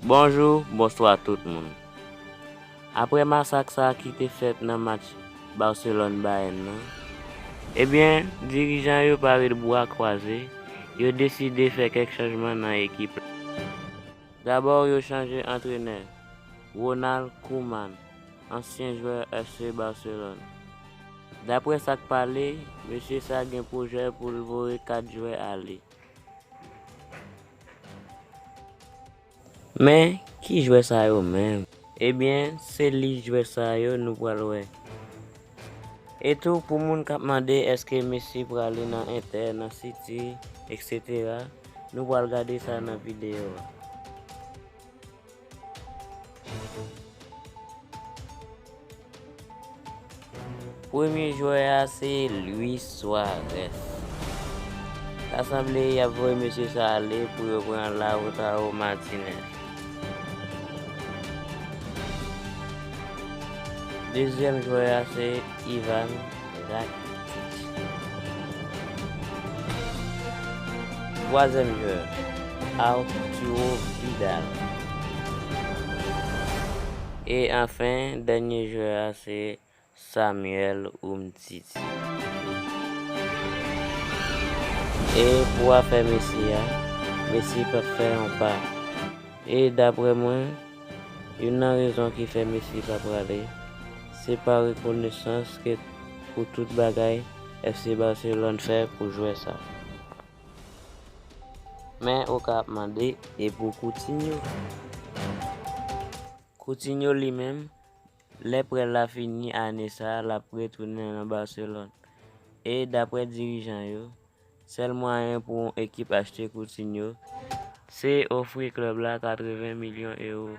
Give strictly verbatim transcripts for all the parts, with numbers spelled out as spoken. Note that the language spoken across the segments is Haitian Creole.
Bonjou, bonswa tout moun. Apre masak sa a ki te fèt nan match Barcelone-Bayern nan, ebyen, dirijan yo pa ret bra kwaze, yo deside fè kèk chanjman nan ekip la. Dabò, yo chanje antrenè, Ronald Koeman, ansyen jwè F C Barcelone. Daprè sa k pale, mesye sa gen pwojè pou l voye kat jwè ale. Men, ki jwè sa yo menm? Ebyen, se lis jwè sa yo nou pral wè. E tou, pou moun k ap mande èske Messi prale nan Inter, nan City, etsetera, nou pral gade sa nan videyo a. Premye jwè a se Luis Suarez. Ta sanble y ap voye mesye sa ale pou yo pran Lautaro Martinez. Dezyèm jwè a se Ivan Rakitic. Twazyèm jwè, Arturo Vidal. E anfen, dènye jwè a se Samuel Umtiti. E pou afè Messi a, Messi p ap fè yon pa. E daprè mwen, youn nan rezon ki fè Messi pa prale, se pa rekonesans ke pou tout bagay F C Barcelone fè pou jwè sa. Men ou ka ap mande, e pou Coutinho? Coutinho li menm, lè prè l la fini ane sa a, l ap retounen nan Barcelone. E daprè dirijan yo, sèl mwayen pou yon ekip achte Coutinho, se ofri klèb la katreven milyon ewo.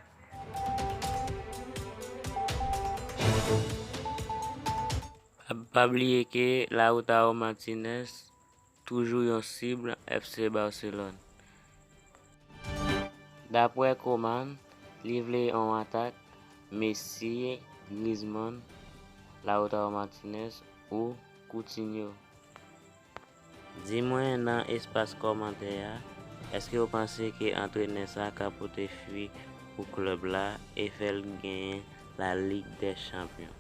Pa, pa bliye ke Lautaro Martinez toujou yon sib F C Barcelone. Daprè Koeman, li vle yon atak Messi, Griezmann, Lautaro Martinez ou Coutinho. Di mwen nan espas kòmantè a, èske w panse ke antrenè sa ka pote fwi pou klèb la e fè l genyen La Ligue des Champions?